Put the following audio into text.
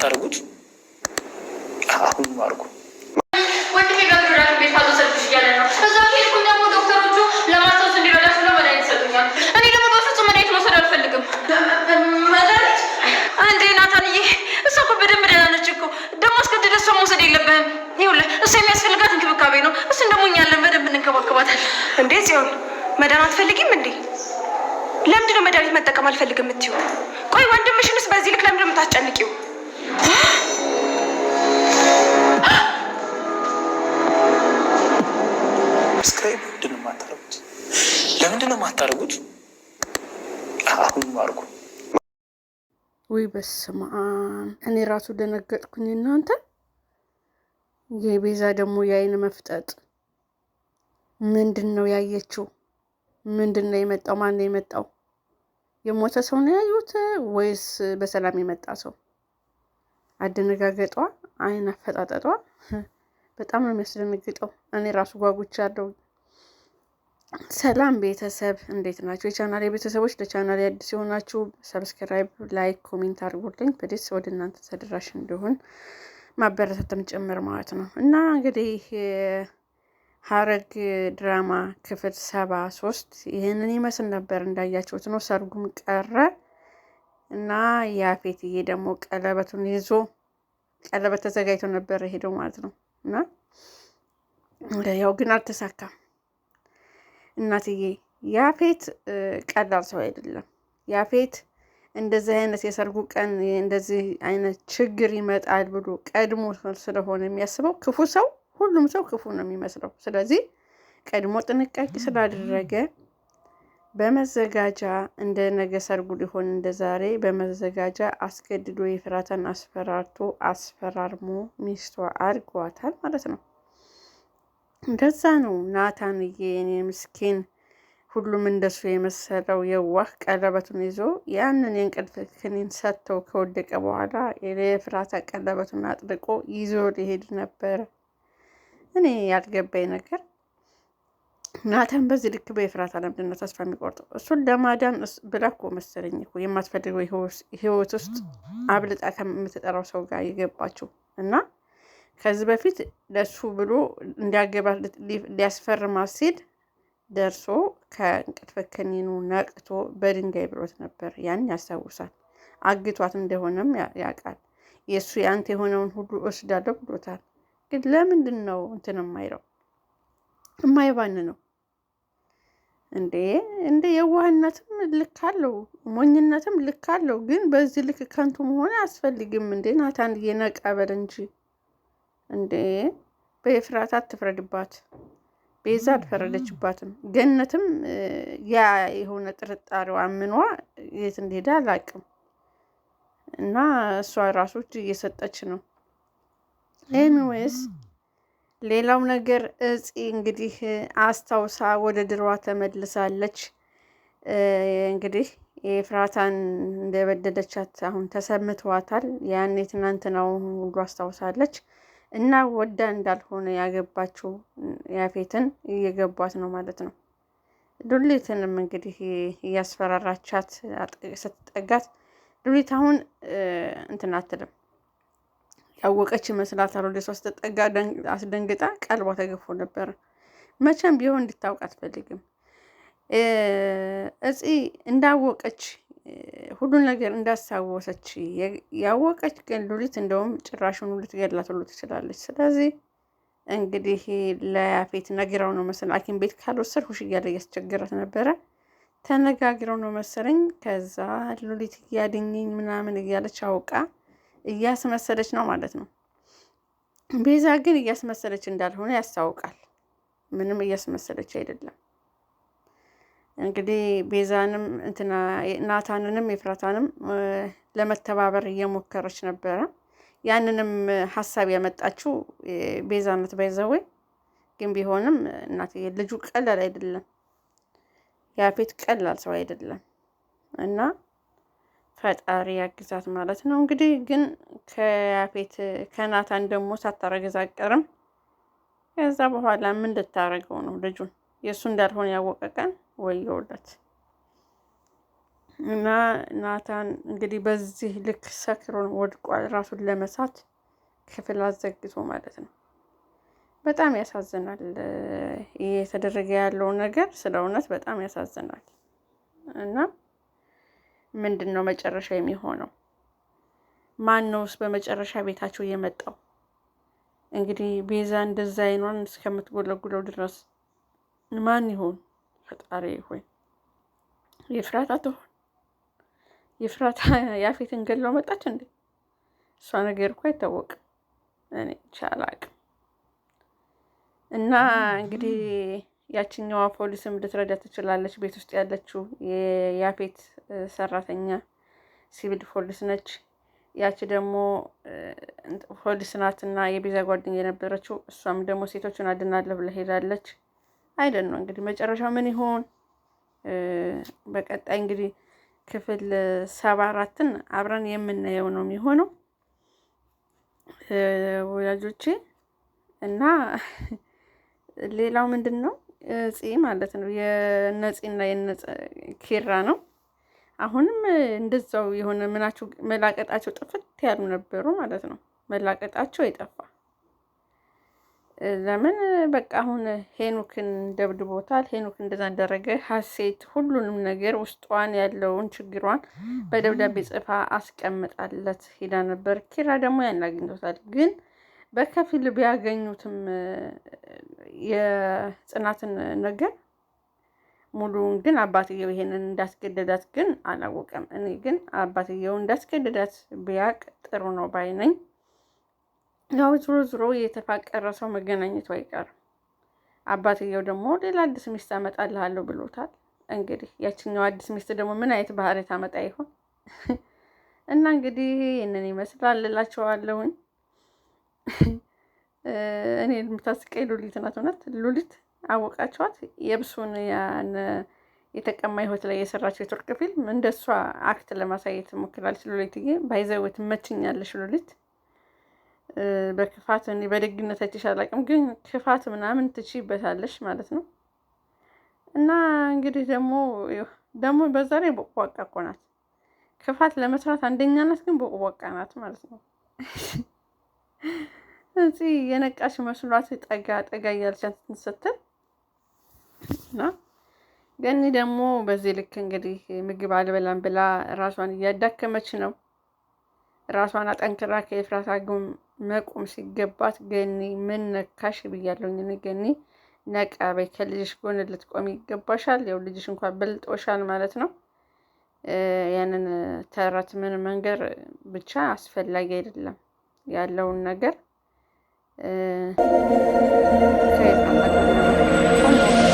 የማታደርጉት? አሁን አድርጉ። ወንድሜ በግራ ቤት ካልወሰድኩሽ እያለ ነው። እዛ ከሄድኩኝ ደግሞ ዶክተሮቹ ለማስታወስ እንዲረዳሽ ብለው መድኃኒት ይሰጡኛል። እኔ ደግሞ በፍጹም መድኃኒት መውሰድ አልፈልግም። መድኃኒት እንዴ ናታንዬ፣ እሷ እኮ በደንብ ደህና ነች እኮ። ደግሞ አስገድደህ እሷን መውሰድ የለብህም። ይኸውልህ እሷ የሚያስፈልጋት እንክብካቤ ነው። እሱን ደግሞ እኛ አለን፣ በደንብ እንንከባከባታለን። እንዴ ጽዮን፣ መዳን አትፈልጊም እንዴ? ለምንድን ነው መድኃኒት መጠቀም አልፈልግም የምትይው? ቆይ ወንድምሽንስ በዚህ ልክ ለምንድን ነው የምታስጨንቂው? Subscribe ለምንድን ነው የማታደርጉት? ለምንድን ነው የማታደርጉት? አሁን አድርጉ። ውይ በስመ አብ! እኔ ራሱ ደነገጥኩኝ። እናንተ የቤዛ ደግሞ የአይን መፍጠጥ ምንድን ነው ያየችው? ምንድን ነው የመጣው? ማን ነው የመጣው? የሞተ ሰው ነው ያዩት ወይስ በሰላም የመጣ ሰው? አደነጋገጧ፣ አይን አፈጣጠጧ በጣም ነው የሚያስደነግጠው። እኔ ራሱ ጓጉቻለሁ። ሰላም ቤተሰብ እንዴት ናቸው? የቻናል ቤተሰቦች ለቻናል አዲስ የሆናችሁ subscribe፣ like፣ comment አድርጉልኝ please ወደ እናንተ ተደራሽ እንዲሆን ማበረታተም ጭምር ማለት ነው። እና እንግዲህ ሐረግ ድራማ ክፍል 73 ይህንን ይመስል ነበር። እንዳያችሁት ነው። ሰርጉም ቀረ እና ያፌትዬ ደግሞ ቀለበቱን ይዞ ቀለበት ተዘጋጅቶ ነበር ሄደው ማለት ነው። እና ያው ግን አልተሳካም። እናትዬ ያፌት ቀላል ሰው አይደለም። ያፌት እንደዚህ አይነት የሰርጉ ቀን እንደዚህ አይነት ችግር ይመጣል ብሎ ቀድሞ ስለሆነ የሚያስበው ክፉ ሰው፣ ሁሉም ሰው ክፉ ነው የሚመስለው። ስለዚህ ቀድሞ ጥንቃቄ ስላደረገ በመዘጋጃ እንደ ነገ ሰርጉ ሊሆን እንደ ዛሬ በመዘጋጃ አስገድዶ የፍራታን አስፈራርቶ አስፈራርሞ ሚስቷ አድርጓታል ማለት ነው። እንደዛ ነው ናታንዬ፣ የኔ ምስኪን፣ ሁሉም እንደሱ የመሰለው የዋህ ቀለበቱን ይዞ ያንን የእንቅልፍ ክኒን ሰጥተው ከወደቀ በኋላ የፍራታ ቀለበቱን አጥልቆ ይዞ ሊሄድ ነበረ። እኔ ያልገባኝ ነገር ናታን በዚህ ልክ በኤፍራታ ለምንድን ነው ተስፋ የሚቆርጠው? እሱን ለማዳን ብላ እኮ መሰለኝ እኮ የማትፈልገው ህይወት ውስጥ አብልጣ ከምትጠራው ሰው ጋር የገባችው እና ከዚህ በፊት ለሱ ብሎ እንዲያገባ ሊያስፈርማት ሲል ደርሶ ከእንቅልፍ ክኒኑ ነቅቶ በድንጋይ ብሎት ነበር። ያን ያስታውሳል። አግቷት እንደሆነም ያውቃል። የእሱ የአንተ የሆነውን ሁሉ እወስዳለሁ ብሎታል። ግን ለምንድን ነው እንትን የማይለው የማይባን ነው እንዴ? እንደ የዋህነትም ልክ አለው፣ ሞኝነትም ልክ አለው። ግን በዚህ ልክ ከንቱ መሆን አያስፈልግም። እንዴ ናታን የነቀበል እንጂ እንዴ በኤፍራታ አትፍረድባት። ቤዛ አልፈረደችባትም። ገነትም ያ የሆነ ጥርጣሬው አምኗ የት እንደሄደ አላውቅም። እና እሷ ራሱ እጅ እየሰጠች ነው። Anyways ሌላው ነገር እፂ እንግዲህ አስታውሳ ወደ ድሯ ተመልሳለች። እንግዲህ የኤፍራታን እንደበደለቻት አሁን ተሰምተዋታል። ያኔ ትናንትናውን ሁሉ አስታውሳለች። እና ወዳ እንዳልሆነ ያገባችው ያፌትን እየገቧት ነው ማለት ነው። ሉሊትንም እንግዲህ እያስፈራራቻት ስትጠጋት ሉሊት አሁን እንትን አትልም፣ ያወቀች ይመስላታል። ወደ እሷ ስትጠጋ አስደንግጣ ቀልቧ ተገፎ ነበረ። መቼም ቢሆን እንድታውቅ አትፈልግም። እፂ እንዳወቀች ሁሉን ነገር እንዳስታወሰች ያወቀች ግን ሉሊት እንደውም ጭራሹን ልትገድላት ሁሉ ትችላለች። ስለዚህ እንግዲህ ለያፌት ነግራው ነው መሰለኝ ሐኪም ቤት ካልወሰድኩሽ እያለ እያስቸገራት ነበረ። ተነጋግረው ነው መሰለኝ። ከዛ ሉሊት እያድኝኝ ምናምን እያለች አውቃ እያስመሰለች ነው ማለት ነው። ቤዛ ግን እያስመሰለች እንዳልሆነ ያስታውቃል። ምንም እያስመሰለች አይደለም። እንግዲህ ቤዛንም እንትና ናታንንም ኤፍራታንም ለመተባበር እየሞከረች ነበረ። ያንንም ሀሳብ ያመጣችው ቤዛ ናት። By the way ግን ቢሆንም እናትዬ ልጁ ቀላል አይደለም፣ ያፌት ቀላል ሰው አይደለም እና ፈጣሪ ያግዛት ማለት ነው። እንግዲህ ግን ከያፌት ከናታን ደግሞ ሳታረግዝ አትቀርም። ከዛ በኋላ ምን ልታረገው ነው ልጁን የእሱ እንዳልሆነ ያወቀ ቀን ወየውለት። እና ናታን እንግዲህ በዚህ ልክ ሰክሮን ወድቋል። ራሱን ለመሳት ክፍል አዘግቶ ማለት ነው። በጣም ያሳዝናል። እየተደረገ ያለው ነገር ስለ እውነት በጣም ያሳዝናል። እና ምንድን ነው መጨረሻ የሚሆነው? ማን ነውስ በመጨረሻ ቤታቸው የመጣው? እንግዲህ ቤዛ እንደዛ አይኗን እስከምትጎለጉለው ድረስ ማን ይሆን? ፈጣሪ ሆይ የፍራታ ትሆን? የፍራታ ያፌትን ገድለው መጣች እንዴ? እሷ ነገር እኮ አይታወቅም። እኔ አላቅም። እና እንግዲህ ያችኛዋ ፖሊስም ልትረዳ ትችላለች። ቤት ውስጥ ያለችው የያፌት ሰራተኛ ሲቪል ፖሊስ ነች። ያቺ ደግሞ ፖሊስ ናትና የቤዛ ጓደኛ የነበረችው እሷም ደግሞ ሴቶችን አድናለሁ ብላ ሄዳለች። አይደን ነው እንግዲህ መጨረሻው ምን ይሆን? በቀጣይ እንግዲህ ክፍል 74ን አብረን የምናየው ነው የሚሆነው ወዳጆቼ። እና ሌላው ምንድን ነው እጺ ማለት ነው የነጺና የነጽ ኪራ ነው። አሁንም እንደዛው የሆነ ምናቸው መላቀጣቸው ጥፍት ያሉ ነበሩ ማለት ነው። መላቀጣቸው የጠፋ ለምን በቃ አሁን ሄኖክን ደብድቦታል። ሄኖክ እንደዛ እንዳደረገ ሀሴት ሁሉንም ነገር ውስጧን ያለውን ችግሯን በደብዳቤ ጽፋ አስቀምጣለት ሄዳ ነበር። ኪራ ደግሞ ያን አግኝቶታል። ግን በከፊል ቢያገኙትም የጽናትን ነገር ሙሉውን ግን አባትየው ይሄንን እንዳስገደዳት ግን አላወቀም። እኔ ግን አባትየው እንዳስገደዳት ቢያቅ ጥሩ ነው ባይ ነኝ። ያው ዞሮ ዞሮ የተፋቀረ ሰው መገናኘቱ አይቀርም። አባትየው ደግሞ ሌላ አዲስ ሚስት አመጣልሃለሁ ብሎታል። እንግዲህ ያችኛው አዲስ ሚስት ደግሞ ምን አይነት ባህሪ ታመጣ ይሆን? እና እንግዲህ ይህንን ይመስላል እላቸዋለሁኝ። እኔ የምታስቀኝ ሉሊት ናት። እውነት ሉሊት አወቃቸዋት። የብሱን ያን የተቀማ ህይወት ላይ የሰራችው የቱርክ ፊልም እንደሷ act ለማሳየት ሞክራለች። ሉሊትዬ by the way ትመችኛለሽ ሉሊት። በክፋት እኔ በደግነት አይቼሽ አላውቅም፣ ግን ክፋት ምናምን ትችይበታለሽ ማለት ነው። እና እንግዲህ ደግሞ ደግሞ በዛ ላይ ቦቅቧቃ እኮ ናት። ክፋት ለመስራት አንደኛ ናት፣ ግን ቦቅቧቃ ናት ማለት ነው። እዚህ የነቃሽ መስሏት ጠጋ ጠጋ እያለች ስትል እና ገኒ ደግሞ በዚህ ልክ እንግዲህ ምግብ አልበላም ብላ ራሷን እያዳከመች ነው። ራሷን አጠንክራ ከኤፍራታ ጎን መቆም ሲገባት ገኒ ምን ነካሽ ብያለሁኝ። እኔ ገኒ ነቃ በይ፣ ከልጅሽ ጎን ልትቆሚ ይገባሻል። ያው ልጅሽ እንኳን በልጦሻል ማለት ነው። ያንን ተረት ምን መንገር ብቻ አስፈላጊ አይደለም። ያለውን ነገር ከኤፍራታ ጎን